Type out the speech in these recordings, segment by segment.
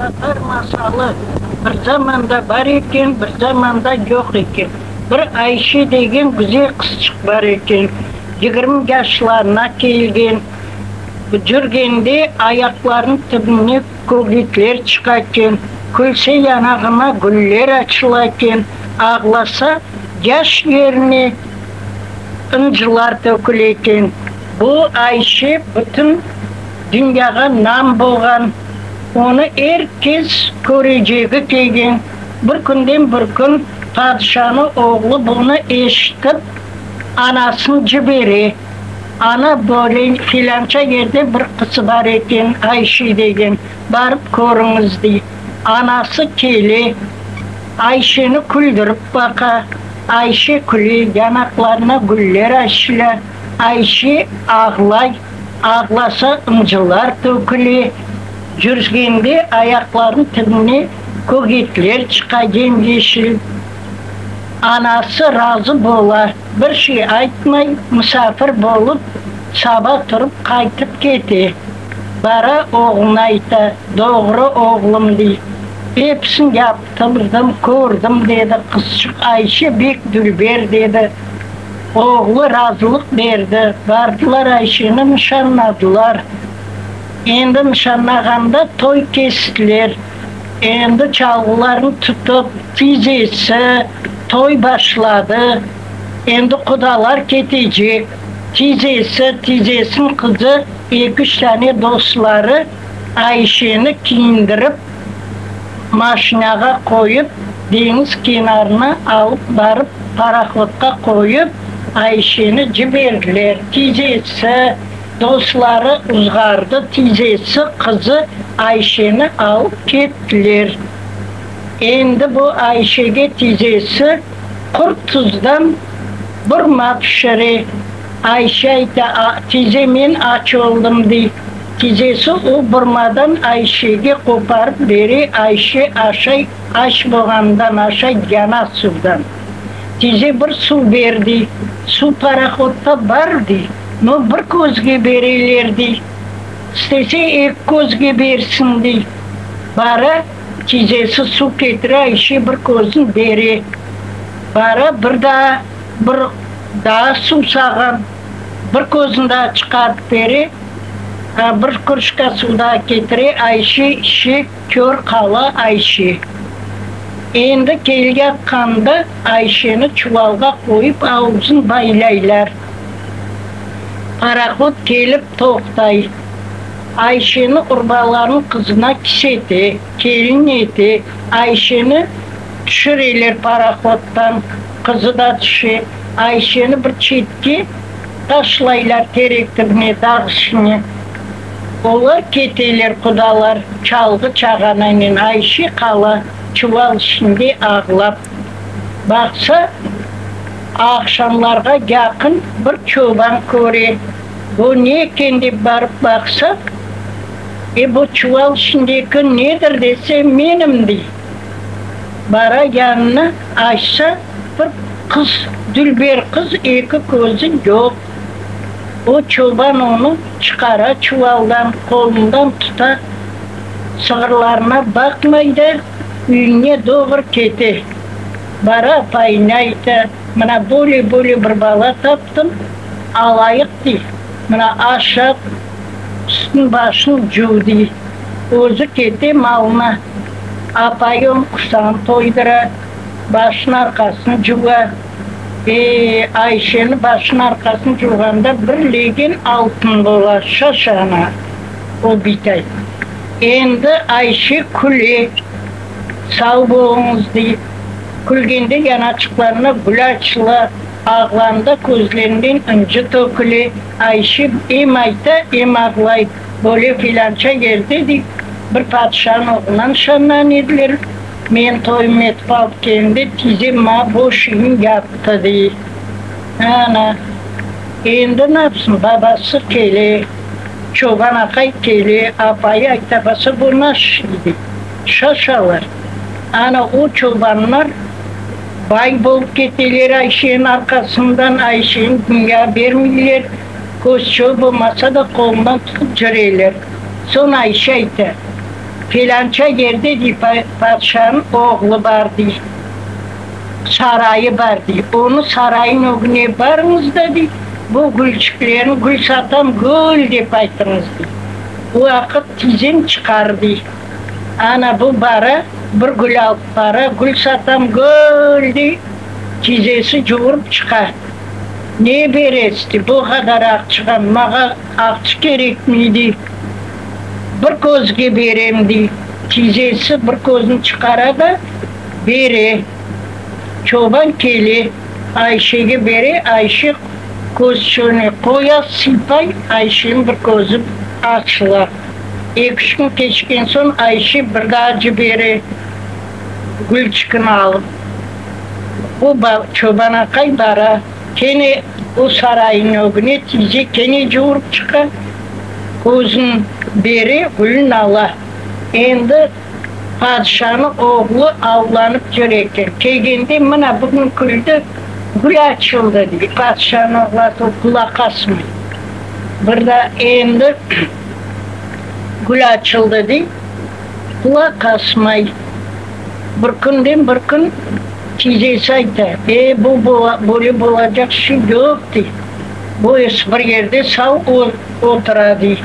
Tatar masalı, Bir zamanda bar eken, bir zamanda yoq eken, bir Ayşe degen güzel qızçıq bar eken. 20 yaşlarına kelgen. Cürgende ayaqlarınıñ tübüne kögitler çıqa eken, külse yanağına güller açıla eken, ağlasa yaş yerine ıncılar töküle eken. Bu Ayşe bütün dünyağa nam bolğan, onı er kes körecegi kelgen. Bir künden bir kün padişanıñ oğlu bunı eşitip, anasını cibere. Ana, böyle filânca yerde bir qız bar eken, Ayşe degen, barıp körüñiz, dey. Anası kele, Ayşeni küldürip baqa. Ayşe küle, yanaqlarına güller açıla. Ayşe ağlay, ağlasa ıncılar töküle. Cürgende ayaqlarınıñ tibine kögetler çıqa, yem-yeşil. Anası razı bola, bir şey aytmay, musafir bolıp, saba turıp qaytıp kete. Bara oğluna ayta, Doğru, oğlum, dey, episini yaptırdım, kördim, dedi, qızçıq Ayşe bek dülber, dedi. Oğlu razılıq berdi. Bardılar Ayşeni nişanladılar. Endi nişanlağanda toy kestiler. Endi çalğılarnı tutıp, tizesi, toy başladı. Endi qudalar ketecek. Tizesi, tizesiniñ qızı, eki-üç tane dostları Ayşeni kiyindirip, maşinağa qoyıp, deñiz kenarına alıp barıp, parohodqa qoyıp, Ayşeni ciberdiler. Tizesi, Dostları uzğardı, tizesi, qızı Ayşeni alıp kettiler. Endi bu Ayşege tizesi qurt tuzdan burma pişire. Ayşe ayta, Tize, men aç oldım, dey. Tizesi o burmadan Ayşege qoparıp bere, Ayşe aşay, aç bolğanından aşay, yana suvdan. Tize bir suv ber, dey. Suv parohodda bar, dey. No, bir közge bereler, dey. İstese, eki közge bersin, dey. Bara, tizesi suv ketire, Ayşe bir közün bere. Bara, bir daa, bir daa suvsağan, bir közün daa çıqarıp bere, bir krujka suv daa ketire, Ayşe içe, kör qala Ayşe. Endi kelyatqanda Ayşeni çuvalğa qoyıp avuzın baylaylar. Parohod kelip toqtay. Ayşeni urbalarnıñ qızına kisete, kelin ete. Ayşeni tüşüreler parohoddan, qızı da tüşe. Ayşeni bir çetke taşlaylar, terek tübüne, dağ üstüne. Olar keteler, qudalar, çalğı çağanaynen. Ayşe qala çuval içinde ağlap. Baqsa, Aqşamlarğa yaqın bir çoban köre. Bu ne eken dep barıp baqsa, E, bu çuval içindeki nedir dese, menim dey. Bara yanına, açsa, bir qız, dülber qız, eki közü yoq. O çoban onı çıqara çuvaldan, qolundan tuta, sığırlarına baqmay da, üyüne doğru kete. Bara apayına ayta, Mına böyle-böyle bir bala taptım, alayıq, dey. Mına aşat, üstün-başın cuv, dey. Özü kete malına. Apayı onıñ qursağını toydura, başını-arqasını cuva. E, Ayşeni başını-arqasını cuvğanda bir legen altın bola, şaşa ana, o bitay. Endi Ayşe küle. Sağ boluñız, dey. Külgende yanaçıqlarına gül açıla, ağlanda közlerinden ıncı töküle. Ayşe em ayta, em ağlay. Böyle filânca yerde, dey, bir padişanıñ oğluna nişanlan ediler. Men toyumnı etip alıp kelgende, tizem maña boş işni yaptı, dey. Ana, endi napsın, babası kele, çoban aqay kele, apayı ayta, basa bu naş, dey. Şaşalar. Ana o çobanlar bay bolıp keteler Ayşeniñ arqasından, Ayşeni dünya bermeyler, közçöğü bolmasa da qolundan tutıp cüreler. Soñ Ayşe ayta. Felânça yerde, dey, padşanıñ oğlu bar, dey, sarayı bar, dey. Onıñ sarayınıñ ögüne barıñız da, dey, bu gülçiklerni, gül satam, gül dep aytıñız, dey. O vaqıt tizem çıqar, dey. Ana bu bara, bir gül alıp bara, gül satam, gül dey, tizesi cuvurıp çıqa. Ne beresiz, dey, bu qadar aqçığa, mağa aqçı kerekmey, dey. Bir közge berem, dey. Tizesi bir közni çıqara da, bere. Çoban kele, Ayşege bere, Ayşe közçüğine qoya, sıypay, Ayşeniñ bir közü açıla. Eki-üç kün keçken soñ Ayşe bir daa cibere gülçikini alıp. O çoban aqay bara, kene o sarayınıñ ögüne tize kene cuvurıp çıqa, közün bere, gülün ala. Endi padişanıñ oğlu avlanıp yüre eken. Kelgende, mına bugün küldi, gül açıldı, dey. Padişanıñ oğlu asıl qulaq asmay. Bir daa endi gül açıldı, dey, qulaq asmay. Bir künden bir kün tizesi ayta, E, bu böyle bolacaq şey yoq, dey. Bu es bir yerde sağ otura, dey.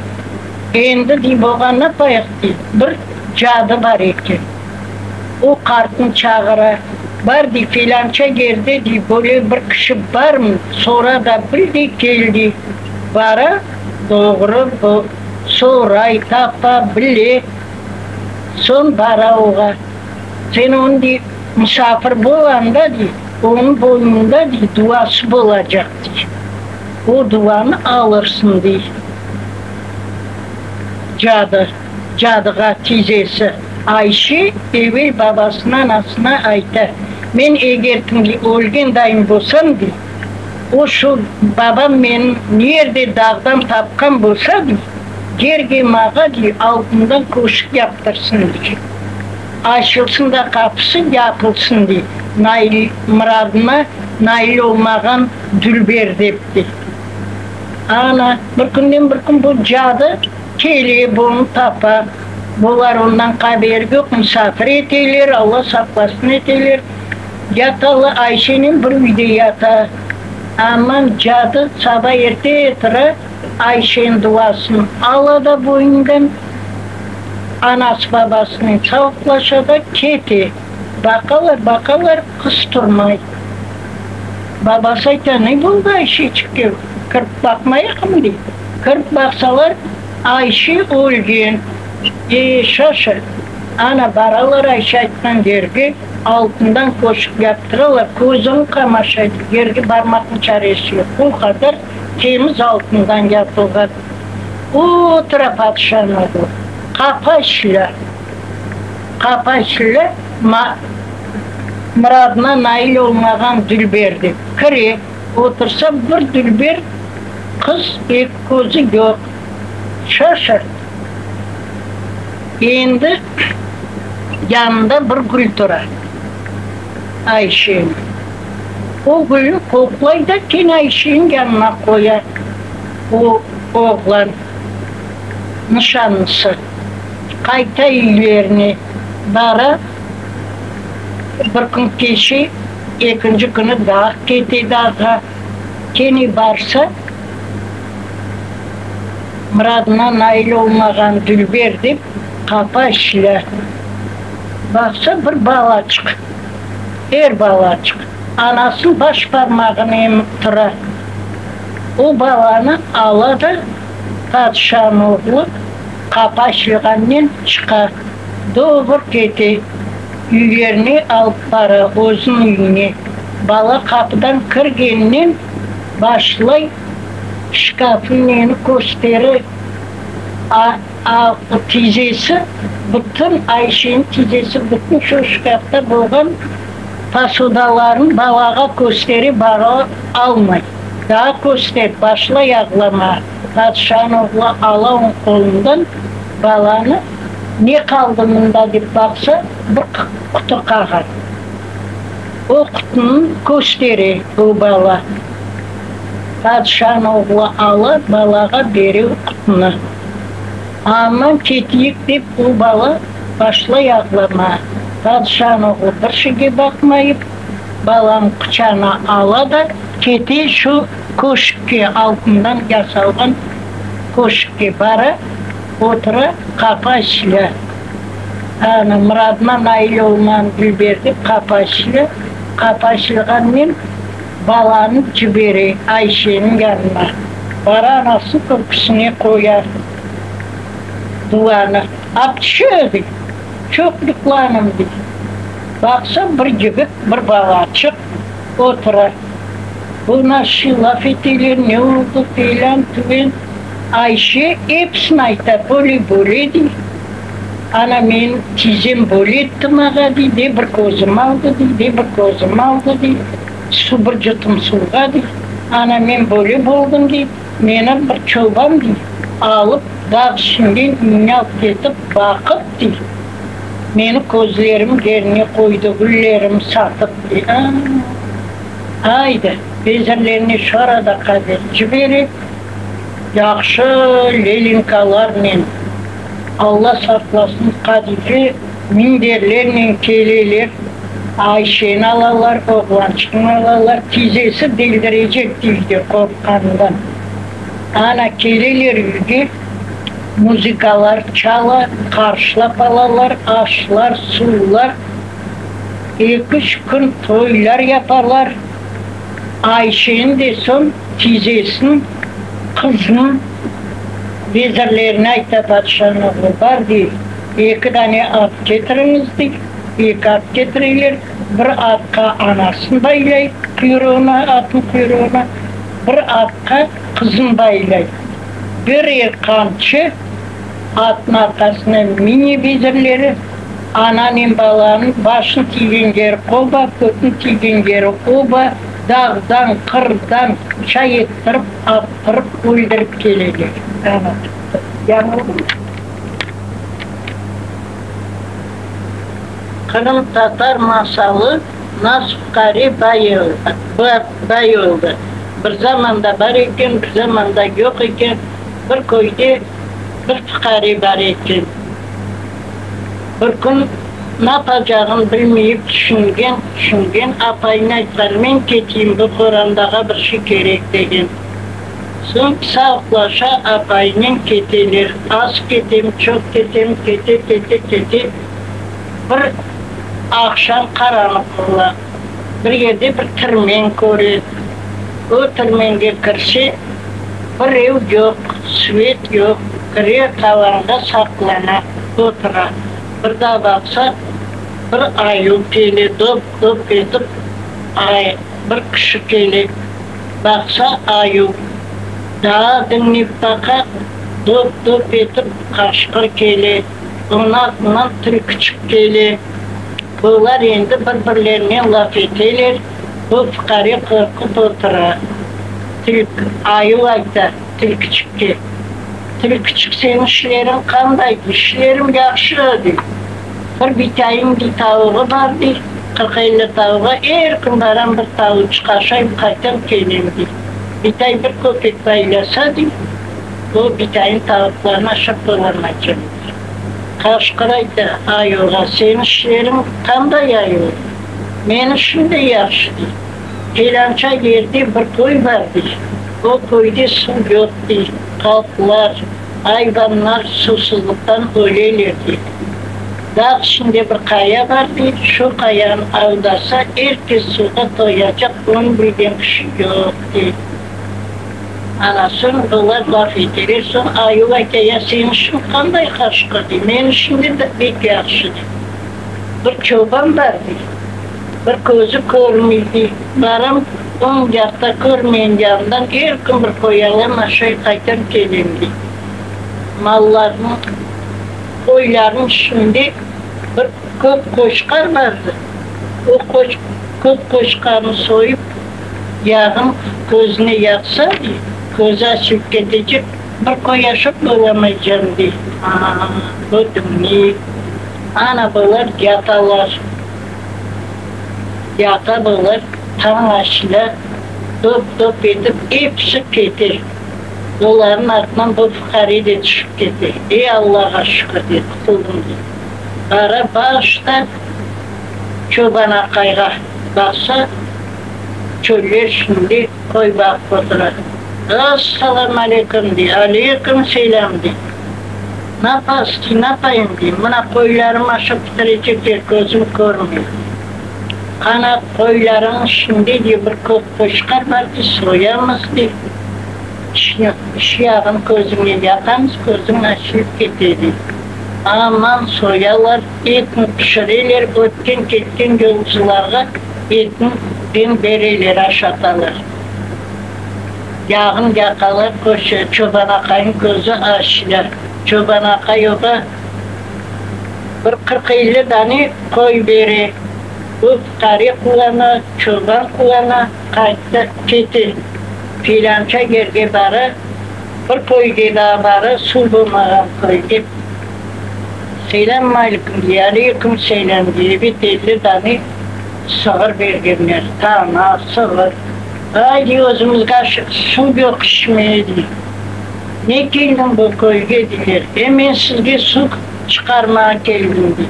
Endi, dey, buğa napayıq, dey. Bir cadı bar eken. O qartnı çağıra, Bar, dey, felânça yerde, dey, böyle bir kişi barmı, sora da bil, dey, kel, dey. Bara, doğru, bu soray, tapa, bile. Soñ bara oğa, Sen onı, dey, musafir bol anda, dey, onıñ boynunda, dey, duası bolacaq, dey. O duanı alırsıñ, dey. Cadı, cadığa tizesi Ayşe evel babasına, anasına ayta, Men eger kimge ölgen dayın bolsam, dey, o şu babam meni nerde dağdan tapqan bolsa, dey, Yerge mağa, dey, altından köşk yaptırsın, dey. Açılsın da qapısı, yapılsın, dey, nail, mıradına nail olmağan dülber, dep, dey. Ana, bir künden bir kün bu cadı kele, bunı tapa. Bular ondan haberi yoq, musafir eteyler, Alla saqlasın eteyler. Yatalı Ayşenen bir üyde yata. Aman, cadı saba erte tura, Ayşeniñ duasını ala da boyundan, anası-babasınen sağlıqlaşa da kete. Baqalar, baqalar, qız turmay. Babası ayta, Ne boldı Ayşeçikke, kirip baqmayıqmı, dey. Kirip baqsalar, Ayşe ölgen. E, şaşa! Ana, baralar Ayşe aytqan yerge, altından köşük yaptıralar, közüñ qamaşaydı, yerge barmaqnıñ çaresi yoq, o qadar temiz altından yapılğan. Otura padişanıñ oğlu, qapı açıla, qapı açıla, ma, muradına nail olmağan dülber dep, kire, otursa, bir dülber qız, eki közü yoq, şaşa. Endi yanında bir gül tura, Ayşeniñ. O gülni qoqlay da kene Ayşeniñ yanına qoya. O oğlan, nişanlısı, qayta üylerine, bara, bir kün keçe, ekinci künü daa kete dağğa. Kene barsa, Muradına nail olmağan dülber dep, qapı açıla. Baqsa, bir balaçıq, er balaçıq, anasınıñ baş parmağını emip tura. O balanı ala da, padişanıñ oğlu qapı açılğannen çıqa, doğru kete, üylerine alıp bara, özüniñ üyüne. Bala qapıdan kirgennen başlay şkafnıñ neni köstere, a, a, tizesi bütün, Ayşeniñ tizesi bütün şu şkafta bolğan posudalarnı balağa köstere, bala almay. Daa köster, başlay ağlamağa. Padişanıñ oğlu ala onıñ qolundan balanı, ne qaldı mında dep baqsa, bir qutu qağaz. O qutunı köstere bu bala. Padişanıñ oğlu ala, balağa bere o qutunı. Aman keteyik dep o bala. Başlay ağlamağa. Padişanıñ oğlu bir şeyge baqmayıp, balanı quçağına ala da, kete şu köşkke, altından yasalğan köşkke bara, otura, qapı açıla. Ana, muradına nail olmağan Dülber dep qapı açıla. Qapı açılğannen balanı cibere Ayşeniñ yanına. Bara anasınıñ köküsine qoya duanı. Apçı, dey, çoq yuqlanım, dey. Baqsa, bir yigit, bir balaçıq otura. Bu nasıl laf eteler, ne oldı, felân-tüven. Ayşe episini ayta, böyle-böyle, dey. Ana, menim tizem böyle etti mağa, dey, de bir közüm aldı, dey, de bir közüm aldı, dey, su bir yutum suvğa, dey. Ana, men böyle boldım, dey, meni bir çoban, dey, alıp dağ içinden üyüne alıp ketip baqıp, dey, meni közlerim yerine qoydı, güllerim satıp, dey. A-a, ayda, vezirlerine şu arada haber cibere, yahşı lelinkalarnen, Alla saqlasın, qadife minderlernen keleler, Ayşeni alalar, oğlançıqnı alalar, tizesi deldirecek üyde qorqqanından. Ana, keleler üyge, muzıkalar çala, qarşılap alalar, aşlar, suvlar, eki-üç kün toylar yapalar. Ayşeni de soñ tizesiniñ qızınıñ vezirlerine ayta padişanıñ oğlu, bar, dey, eki dane at ketiriñiz, dey. Eki at ketireyler, bir atqa anasını baylay quyruğına, atnıñ quyruğına, bir atqa qızını baylay. Birer qamçı atnıñ arqasına mine vezirleri, ananen balanıñ başını tiygen yeri qoba, kötüni tiygen yeri oba, dağdan, qırdan çay ettirip, attırıp, öldürip keleler. Ana, yañıldım. Qırımtatar masalı Nas fuqare bay oldı. Bir zamanda bar eken, bir zamanda yoq eken, bir köyde bir fuqare bar eken. Bir kün napacağını bilmeyip tüşüngen, tüşüngen, apayına aytqan, men keteyim, bu qorandağa bir şey kerek, degen. Soñ sağlıqlaşa apayınen keteler. Az ketem, çoq ketem, kete, kete, kete. Bir aqşam qaranlıq ola. Bir yerde bir tirmen köre. O tirmenge kirse, bir ev yoq, svet yoq. Kire, tavanğa saqlana, otura. Bir daa baqsa, bir ayuv kele, dop-dop etip, ay, bir kişi kele. Baqsa, ayuv. Daa diñlep baqa, dop-dop etip qaşqır kele, onıñ artından tilkiçik kele. Olar endi bir-birlerinen laf eteler, bu fuqare qorqıp otura. Tilki, ayuv ayta tilkiçikke, Tilkiçik, seniñ işleriñ qanday? İşlerim yahşı, dey. Bir bitayım bir tavuğı bar, dey, 40-50 tavuğa er kün baram bir tavuçıq aşayım, qaytam kelem, dey. Bitay bir köpek baylasa, dey, o bitayın tavuqlarını aşap olamaycam, dey. Qaşqır ayta ayuğa, Seniñ işleriñ qanday, ayu? Menim işim de yahşı, dey. Felânça yerde bir köy bar, dey, o köyde suv yoq, dey, halqlar, Ayvanlar suvsuzlıqtan öleler, dey. Dağ içinde bir qaya bar, dey, şu qayanı avdasa, er kes suvğa toyacaq, onı bilgen kişi yoq, dey. Ana, soñ bular laf eteler, soñ ayuv ayta, ya seniñ işiñ qanday, qaşqır, dey, menim işim de bek yahşı, dey. Bir çoban bar, dey, bir közü körmey, dey, baram, oñ yaqta körmeyen yanından er kün bir qoy alam, aşay qaytam kelem, dey. Mallarnıñ, qoylarnıñ içinde bir kök qoçqar bardı. O qoç, kök qoçqarnı soyıp, yağın közüne yaqsa, dey, közü açılıp ketecek, bir qoy aşap olamaycam, dey. A-a, bu diñley. Ana bular yatalar. Yata bular, tañ açıla, dop-dop etip episi kete. Olarnıñ artınan bu fuqare de tüşip kete. Ey, Allağa şükür, dey, qutuldım, dey. Bara başta çoban aqayğa baqsa, çöller içinde qoy baqıp otura. Assalam aleyküm, dey. Aleyküm selâm, dey. Napasız, dey, napayım, dey. Mına qoylarım aşap bitirecekler, közüm körmey. Qana, qoylarıñ içinde, dey, bir kök qoçqar bar, dey, soyamız, dey. İş yağın közüñe yaqamız, közüñ açılıp kete, dey. Aman soyalar, etni pişireler, ötken-ketken yolcularğa etni bereler, aşatalar. Yağın yaqalar, çoban aqaynıñ közü açıla. Çoban aqay oğa bir 40-50 dane qoy bere. O fuqare quvana, çoban quvana, qayta, kete. Filanca yerge bara, bir köyge daa bara, suv bolmağan köyge. Selâm aleyküm dey, aleyküm selâm dey, ebet 50 dane sığır bergenler, tana, sığır. Ay, dey, özümizge suv yoq içmeye, dey. Ne keldiñ bu köyge, deyler. E, men sizge suv çıqarmağa keldim, dey.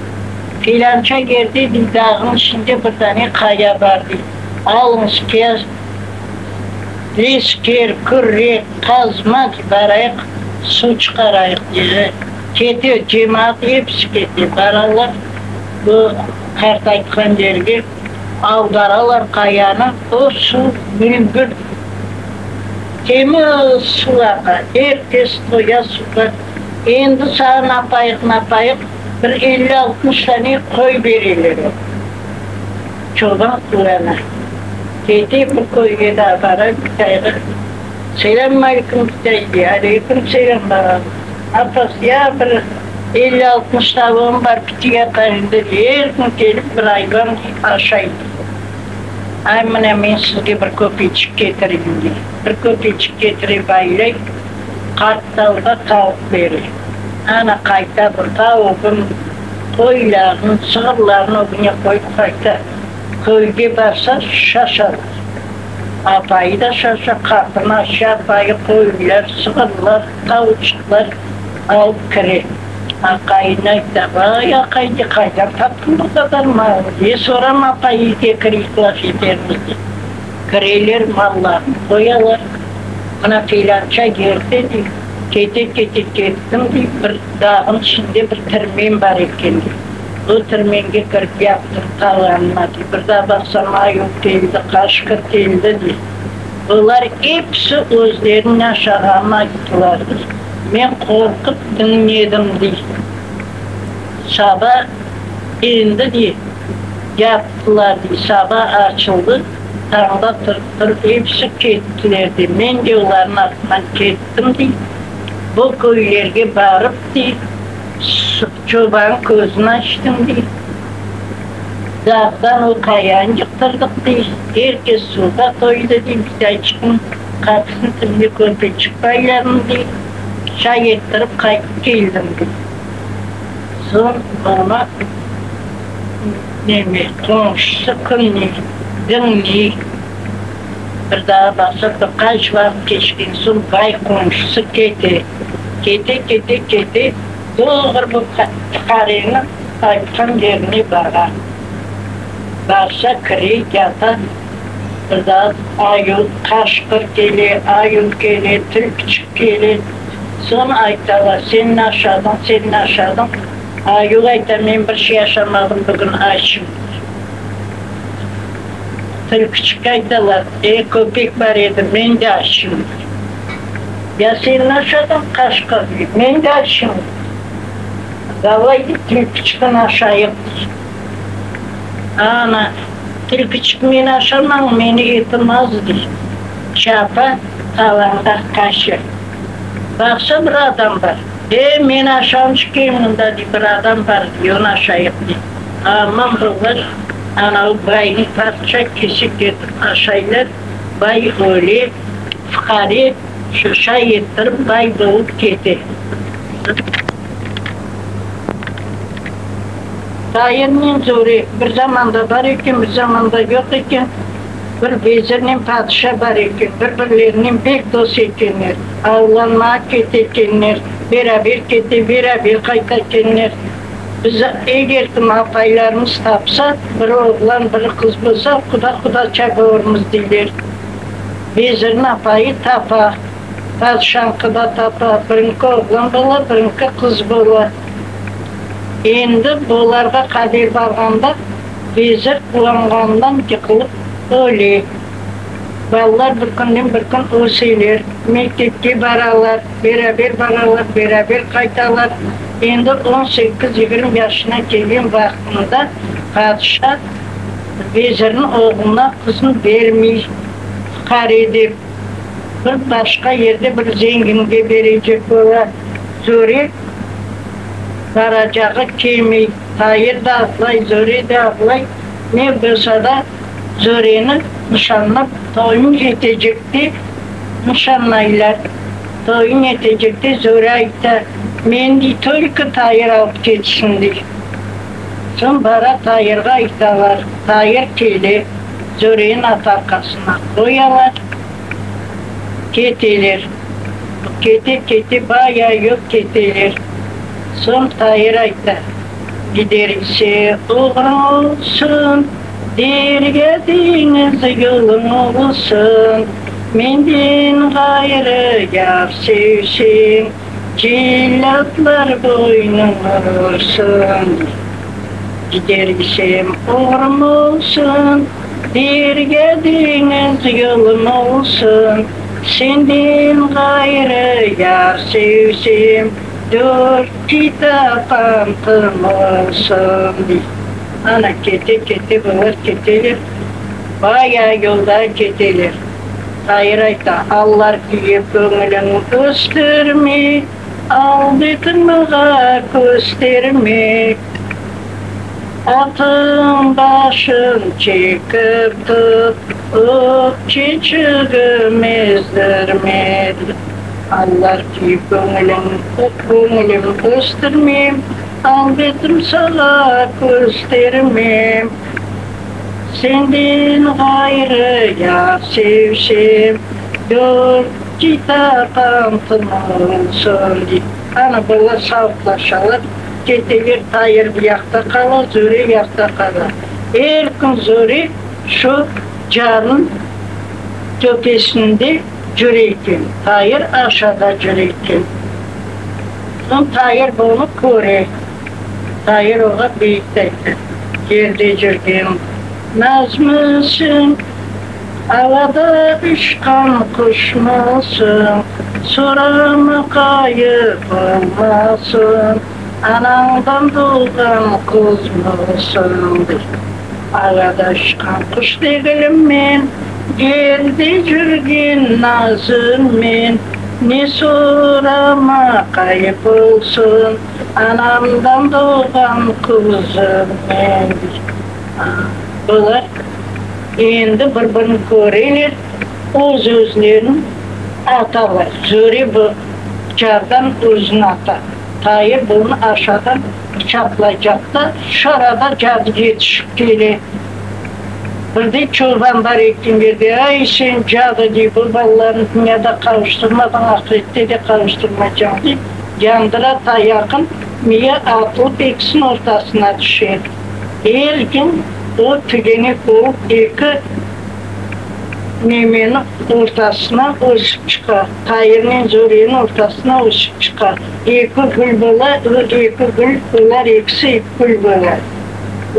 Filanca yerde, dey, dağnıñ içinde bir dane qaya bar, dey. Alıñız, kez, lesker, kürrek, qazma, dey, barayıq, suv çıqarayıq, dey. Kete, cemaat episi kete, baralar bu qart aytqan yerge. Avdaralar qayanı, o suv mülgür, temiz suv aqa, er kes toya suvğa. Endi saña napayıq, napayıq, bir elli-altmış dane qoy bereler o. Çoban quvana. Kete bir köyge daa bara, bitayğa, Selâm aleyküm, bitay, dey. Aleyküm selâm, balam. Apası, ya bir elli-altmış tavuğım bar, pitiyatayım dep, er kün kelip bir ayvan aşay. Ay, mına men sizge bir köpeçik ketireyim, dey. Bir köpeçik ketire baylay, qartalğa tavuq bere. Ana, qayta bir tavuğın, qoylarnı, sığırlarnı ögüne qoyıp qayta. Köyge barsa, şaşalar. Apayı da şaşa, qapını aça, apayı qoylar, sığırlar, tavuçıqlar alıp kire. Aqayına ayta, Vay, aqay, dey, qaydan taptıñ bu qadar malnı? Dey, soram apay, uyge kireyik, laf etermiz, dey. Kireler, mallarını qoyalar. Mına filança yerde, dey, kete-kete kettim, dey, bir dağnıñ içinde bir tirmen bar eken, dey. Bu tirmenge kirip yattım tavanına, dey. Bir daa baqsam, ayuv keldi, qaşqır keldi, dey. Olar episi özleriniñ aşağanını ayttılar, dey. Men qorqıp diñledim, dey. Saba endi, dey, yattılar, dey. Saba açıldı, tañda turıp-turıp episi kettiler, dey. Men de olarnıñ artından kettim, dey. Bu köylerge barıp, dey, Çoban közüni açtım, dey. Dağdan o qayanı yıqtırdıq, dey. Er kes suvğa toydı, dey. Bitayçıqnıñ qapısınıñ tibine körpeçik bayladım, dey. Şay ettirip qaytıp keldim, dey. Soñ onı neme, qomşusı künni diñley. Bir daa baqsa, bir qaç vaqıt keçken soñ bay qomşusı kete. Kete, kete, kete. Doğru bu fuqareniñ aytqan yerine bara. Barsa, kire, yata, bir daa ayuv, qaşqır kele, ayuv kele, tilkiçik kele. Soñ aytalar, sen ne aşadıñ, sen ne aşadıñ? Ayuv ayta, men bir şey aşamadım, bugün açım. Tilkiçikke aytalar, e, köpek bar edi, men de açım. Ya sen ne aşadıñ, qaşqır? dey. Men de açım. Davay, dey, tilkiçikni aşayıq, dey. Ana, tilkiçik meni aşamañ, meni etim az, dey. Çapa, tavanğa qaça. Baqsa, bir adam bar. E, men aşamçı keyim mında, dey, bir adam bar, dey, onı aşayıq, dey. Aman bular anavı baynı parça kesek etip aşaylar, bay öle. Fuqare şay ettirip bay bolıp kete. Tayırnen Zore bir zamanda bar eken, bir zamanda yoq eken, bir vezirnen padişa bar eken. Bir-birlerinen pek dost ekenler. Avlanmağa kete ekenler, beraber kete, beraber qayta ekenler. Biz, eger kim apaylarımız tapsa, biri oğlan, biri qız bolsa, quda-qudaça bolurmız, deyler. Vezirniñ apayı tapa, padişanıñki da tapa, biriñki oğlan bola, biriñki qız bola. Endi bularğa haber barğanda, vezir quvanğanından yıqılıp öle. Balalar bir künden bir kün öseler, mektepke baralar, beraber baralar, beraber qaytalar. Endi on sekiz, yigirmi yaşına kelgen vaqtında padişa vezirniñ oğluna qızını bermey, fuqare dep, bir başqa yerde bir zenginge berecek ola. Zöre baracağı kelmey, Tair da ağlay, Zöre de ağlay, ne bolsa da, Zöreni nişanlap toyun etecekte nişanlaylar. Toyun etecekte Zöre ayta, Meni, dey, tolko Tair alıp ketsin, dey. Soñ bara Tairğa aytalar. Tair kele, Zöreni at arqasına qoyalar, keteler. Kete-kete bayağı yol keteler. Soñ Tair ayta. Gider ise oğruñ olsun, Derya deñiz yoluñ olsun, Menden ğayrı yar sevseñ, Cellâtlar boynuña ursın. Gider isem oğrum olsun, Derya deñiz yolum olsun, Senden ğayrı yar sevsem, Dört kitap antım olsun, dey. Ana, kete-kete bular keteler, bayağı yolda keteler. Tair ayta, Allar küye köñüliñ östürme, Al betiñ mağa kösterme. Atıñ başın çekip tut, Öpçeçigim ezdirme. Allar ki, köñüliñ, köñülim östürmem, Al betim sağa köstermem. Senden ğayrı yar sevsem, Dört kitap antım olsun, dey. Ana, bular sağlıqlaşalar, keteler, Tair bu yaqta qala, Zöre yaqta qala. Er kün Zöre şu carnıñ töpesinde cüre eken, Tair aşağıda cüre eken. Soñ Tair bunı köre. Tair oğa beyit ayta, Yerde cürgen nazmısıñ, Avada uçqan quşmısıñ, Soramaq ayıp olmasın, Anañdan doğğan qızmısıñ? dey. Avada uçqan quş degilim men, Yerde cürgen nazım men, Ne soramaq ayıp olsun, Anamdan doğğan qızım men, dey. Bular endi bir-birini köreler, öz-özlerini atalar. Zöre bu cardan özüni ata. Tair bunı aşağıdan bıçaqlaycaq da, şu arada cadı yetişip kele. Birde çoban bar eken yerde, Ay, sen cadı, dey, bu balalarnı dünyada qavuştırmadıñ, ahirette de qavuştırmaycañ, dey. Yandıra tayaqın, miye atılıp ekisiniñ ortasına tüşe. Er gün o tügenek olıp eki nemeniñ ortasına ösip çıqa, Tairnen Zöreniñ ortasına ösip çıqa. Eki gül bola, eki gül, olar ekisi eki gül bola.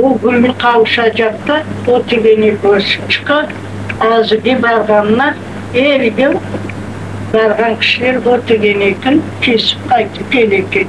O gülni qavuşacaqta o tügenek ösip çıqa, azıge barğanlar er yıl barğan kişiler o tügenekni kesip qaytıp kele ekenler.